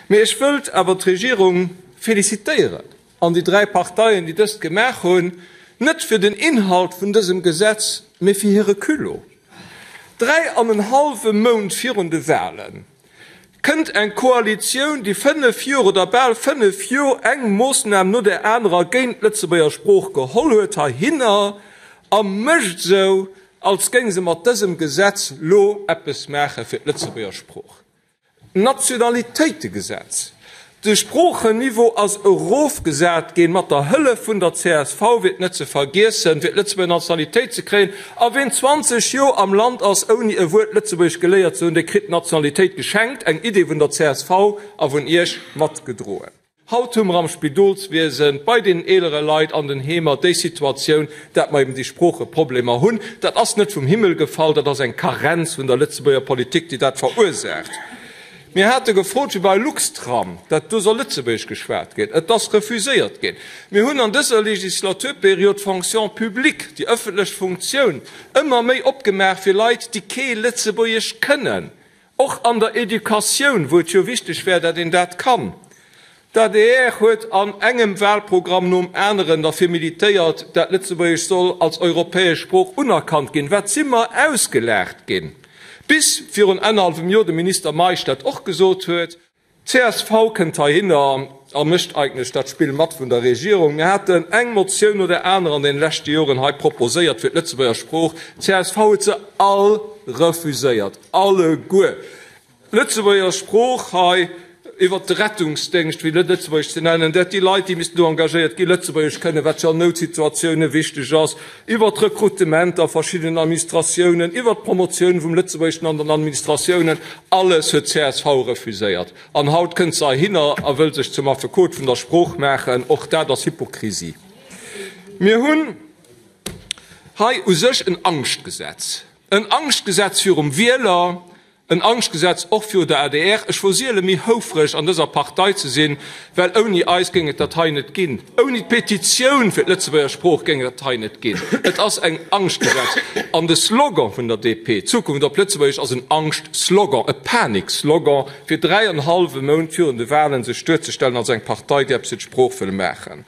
Mee ech wëllt awer d'Regierung felicitéieren an déi 3 Parteien, déi dëst gemaach hunn, net fir den Inhalt vun dësem Gesetz, mee fir hire Culot. 3 an en hallwe Mount virun de Wahlen kënnt eng Koalitioun, déi 5 Jor oder bal 5 Jor eng Moossnam no där anerer géint d'Lëtzebuerger Sprooch geholl huet, heihinner a mécht esou, als géing se mat dësem Gesetz lo eppes maache fir d'Lëtzebuerger Sprooch. D'Nationalitéitegesetz, De Sproochenniveau ass erofgesat ginn, mat der Hëllef vun der csv, fir et net ze vergiessen, fir d'Lëtzebuerger Nationalitéit ze kréien. A ween 20 Joer am Land ass, ouni e Wuert Lëtzebuergesch geléiert ze hunn, dee kritt d'Nationalitéit geschenkt. Eng Idee vun der csv a vun Iech matgedroen. Haut hu mer am Spidolswiesen, bei deenen eelere Leit an den Heemer déi Situatioun, dat mer eben déi Sproocheproblemer hunn. Dat ass net vum Himmel gefall, dat ass eng Karenz vun der Lëtzebuerger Politik, déi dat verursaacht. Mir hate gefrot, wéi bei Luxtram, dat do soll Lëtzebuergesch geschwat ginn. Et ass refuséiert ginn. Mir hunn an dëser Legislaturperiod d'Fonction publique, déi ëffentlech Funktioun, ëmmer méi opgemaach fir Leit, déi kee Lëtzebuergesch kënnen. Och an der Educatioun, wou et jo wichteg wär, dat een dat kann. D'adr huet an engem Wahlprogramm nom aneren derfir militéiert, dat Lëtzebuergesch soll als europäesch Sprooch unerkannt ginn. Wat si mer ausgelaacht ginn, bis virun annerhallwem Jor de Minister Meisch dat och gesot huet. Csv kënnt heihinner a mécht eigentlech dat Spill mat vun der Regierung. Mir haten eng Motioun no der anerer an deene leschte Joren hei proposéiert fir d'Lëtzebuerger Sprooch. Csv huet se all refuséiert, alleguer. D'Lëtzebuerger Sprooch hei iwwert de Rettungsdéngscht, fir net Lëtzebuergesch ze nennen, dat déi Leit, déi missten do engagéiert ginn, Lëtzebuergesch kënnen, wat jo an Noutsituatioune wichteg ass, iwwert d'Rekrutement a verschiddenen Administratiounen, iwwert d'Promotioun vum Lëtzebuergeschen an den Administratiounen, alles huet csv refuséiert. An haut kënnt se heihinner a wëll sech zum Affekot vun der Sprooch maachen. Och dat ass Hypokrisie. Mir hunn hei u sech en Angschtgesetz, en Angschtgesetz virum Wieler, En Angschtgesetz och viru der adr. Ech wor siele méi houfreg an dëser Partei ze sinn, well ouni eis géing et dat hei net ginn. Ouni d'Petitioun fir d'Lëtzebuerger Sprooch géing et dat hei net ginn. Et ass eng Angschtgesetz. An de Slogan vun der DP, Zukunft op Lëtzebuergesch, ass en Angscht-Slogan, e Panik-Slogan, fir 3 an hallwe Mount virun de Wahlen sech duerzestellen als eng Partei, déi eppes fir d'Sprooch wëll maachen.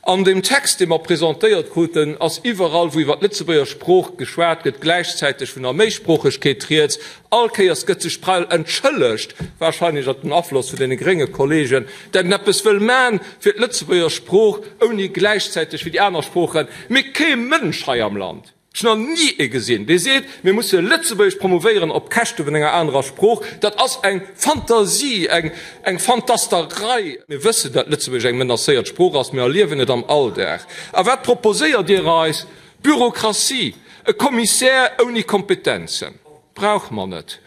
An deem Text, dee mer presentéiert kruten, ass iwwerall, wou iwwer d'Lëtzebuerger Sprooch geschwat gëtt, gläichzäiteg vun der Méisproochegkeet rieds. All Kéiers gëtt sech bal entschëllegt, wahrscheinlech ënner dem Afloss vun deene grénge Kollegen, dat een eppes wëll man fir d'Lëtzebuerger Sprooch, ouni gläichzäiteg fir déi aner Sproochen. Mee kee Mënsch hei am Land, Ech hunn nach ni ee gesinn, dee seet, mir musse Lëtzebuergesch promouvéieren op Käschte vun enger anerer Sprooch. Dat ass eng Fantasie, eng Fantasterei. Mir wëssen, datt Lëtzebuergesch eng menacéiert Sprooch ass. Mir erliewen et am Alldag. A wat proposéiert Dir eis? Bürokratie, e Kommissär ouni Kompetenzen. Brauche mer net.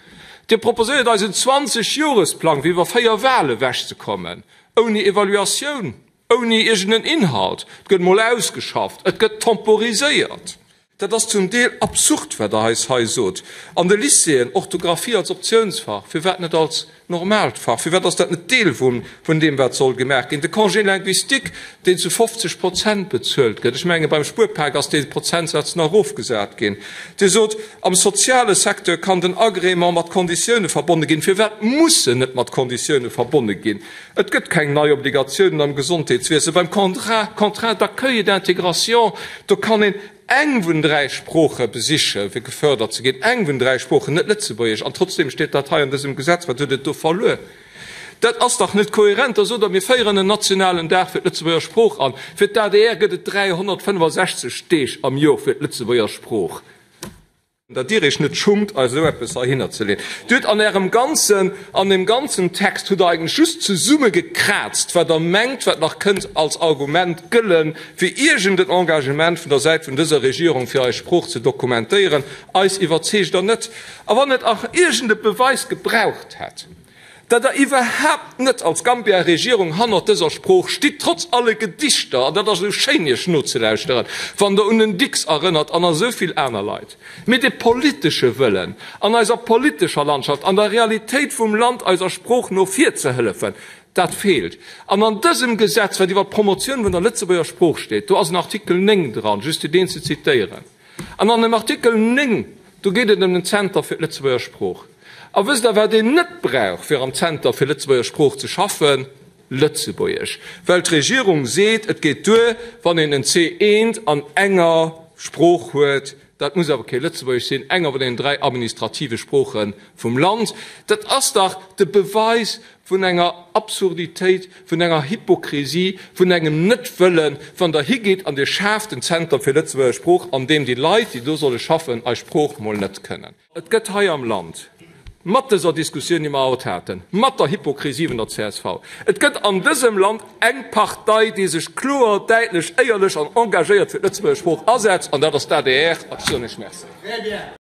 Dir proposéiert eis en 20-Joresplang, fir iwwer 4 Wale wechzekommen, ouni Evaluatioun. Ouni iergend en Inhalt. Et gëtt mol ausgeschafft, et gëtt temporiséiert. Dat ass zum Deel absurd, wat Der eis hei sot. An de Lycéeën, Orthografie als Optiounsfach, firwat net als normaalt Fach? Firwat ass dat net Deel vun deem, wat soll gemaach ginn? De Congé linguistique, deen zu 50 Prozent bezuelt gëtt, ech menge beim Spuerpak ass dee Prozentsaz nach erofgesat ginn. Dir sot, am soziale Secteur kann den Agrément mat Konditioune verbonne ginn. Firwat muss en net mat Konditioune verbonne ginn? Et gëtt keng nei Obligatiounen am Gesondheetswiese. Beim Contrat, Contrat d'accueil et d'intégration, do kann een eng vun 3 Sprooche besiche fir gefördert ze ginn, eng vun 3 Sproochen, net Lëtzebuergesch. An trotzdeem steet dat hei an dësem Gesetz. Wat huet et do verluer? Dat ass dach net kohärent. Da sot Der, mir féieren en nationalen Dag fir d'Lëtzebuerger Sprooch an. Fir d'ADR gëtt et 365 Deeg am Jor fir d'Lëtzebuerger Sprooch. Datt Dir Iech net schummt, eis esou eppes heihinner ze leeën. Dir hutt an Ärem ganzen, an deem ganzen Text hutt Der eigentlech just zesummegekraazt, wat Der mengt, wat nach kënnt als Argument gëllen, fir iergend en Engagement vun der Säit vun dëser Regierung fir eis Sprooch ze dokumentéieren. Eis iwwerzeegt Der net. A wann et nach iergend e Beweis gebraucht hätt, Datt Der iwwerhaapt net als Gambia-Regierung hannert dëser Sprooch stitt, trotz alle Gedichter, an dat ass esou schéin Iech nozelauschteren, wann Der un den Dicks erënnert an a sou vill aner Leit. Mee de politesche Wëllen an eiser politescher Landschaft, an der Realitéit vum Land eiser Sprooch no vir ze hëllefen, dat feelt. An an dësem Gesetz, wat iwwer d'Promotioun vun der Lëtzebuerger Sprooch steet, do ass en Artikel 9 dran, just fir deen ze zitéieren, an an dem Artikel 9, do geet et ëm den Zenter fir d'Lëtzebuerger Sprooch. A wësst Der, wat een net brauch, fir am Zenter fir Lëtzebuerger Sprooch ze schaffen? Lëtzebuergesch. Well d'Regierung seet, et geet duer, wann een en C1 an enger Sprooch huet. Dat muss awer kee Lëtzebuergesch sinn, enger vun den 3 administrative Sprooche vum Land. Dat ass dach de Beweis vun enger Absurditéit, vun enger Hypokrisie, vun engem Net-Wëllen, wann Der higitt an Dir schaaft en Zenter fir Lëtzebuerger Sprooch, an deem déi Leit, déi do solle schaffen, eis Sprooch mol net kënnen. Et gëtt hei am Land, mat dëser Diskussioun, déi mer haut haten, mat der Hypokrisie vun der csv, et gëtt an dësem Land eng Partei, déi sech kloer, däitlech, éierlech an engagéiert fir d'Lëtzebuerger Sprooch asetzt, an dat ass d'ADR. Ech soen Iech Merci.